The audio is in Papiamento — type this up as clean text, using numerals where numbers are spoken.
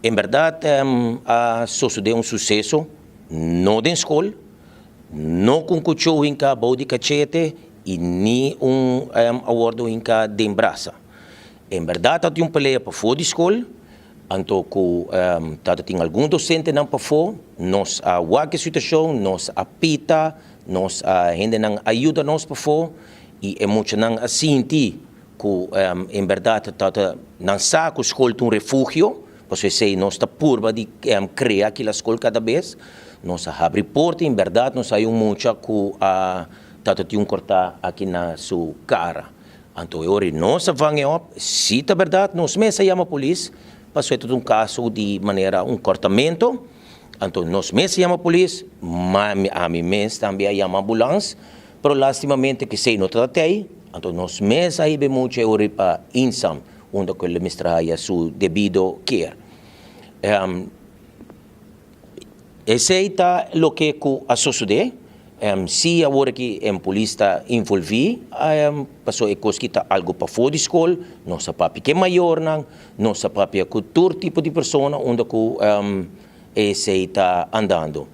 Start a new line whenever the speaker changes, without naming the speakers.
En berdat a sosodé un suseso, no den skol, no ku un kuchú hinká bou di kachete i ni un a wòrdu hinká den brasa. En berdat tabatin un pelea pafó di skol, anto ku tabatin algun dosentenan pafó, nos a wak e situashon, nos a pita, nos a hendenan a yuda nos pafó i e muchanan a sinti ku en bèrdat ta ta nan sa ku skol ta un refugio, pasobra esei nos ta purba di krea kila skol kada bes. Nos a habri porta i en bèrdat nos hay un mucha ku a ta ta tin un kòrtá aki na su kara. Anto e ora nos a vang e òp, si ta bèrdat nos mes a yama polis, pasobra e ta un kaso di manera un kòrtamentu. Anto nos mes a yama polis, ma ami mes tambe a yama ambulans. Pero lastimamente kesey no ta tey, anto nos mes a hiba e mucha e ora pa Insam, unda cu el mester haya su debido care. Esey ta loke cu a sosode. Si awor aki e polis ta envolvi, pasobra e cos ki ta algo pafo di scol, nos a papia cu e mayornan, nos a papia cu tur tipo di persona unda cu esey ta andando.